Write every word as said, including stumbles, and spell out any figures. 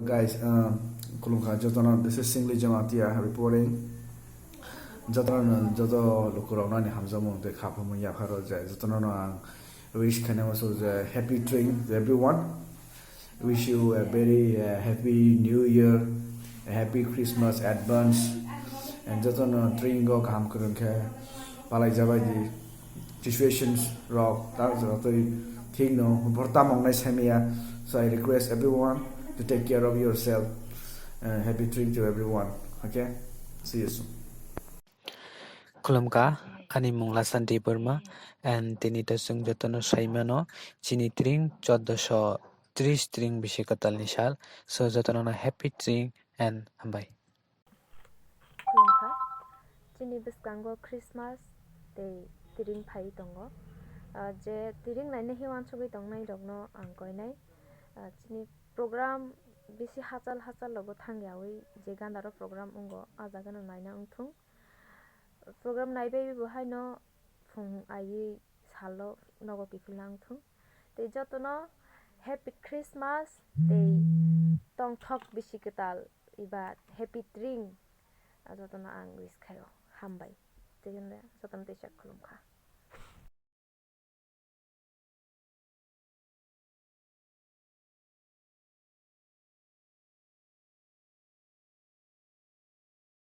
Guys, uh, khulumkha jotono, this is Singli Jamatia reporting. Jotono, joto lukurokno ani hamjakmung tei kha phamung yapharo je jotono ang wish khainai muchung je happy Tring to everyone. Wish you a very, uh, happy new year, a happy Christmas advance. And jotono Tring o kaham kwrwng khe palai jabai di. Situations rok ta jotoi thik no bor tamong nai saimaya. So I request everyone to take care of yourself. Uh, happy Tring to everyone. Okay, see you soon. Khulumkha, ani mung Lasan Debbarma, and tini to chwng jotono saimano chini Tring choddoso tris Tring bisi kwtalni sal. So jotono no happy Tring and hambai. Khulumkha. Chini bwskango Christmas tei Tring phai tongo. Ah, je Tring naina hi uansugwi tongnai rokno ang koinai. Ah, chini program bisi hachal hachal rogo thangyawi je gandaro program wngo, ah jagano naina wngthung. Program naibai bo haino phung aiwi salo nogo kiphilna wngthung. Tei jotono Happy Christmas tei tongthok bisi kwtal eba Happy Tring, ah, jotono ang wish khaio. Hambai. Tei jotono teisa khulumkha.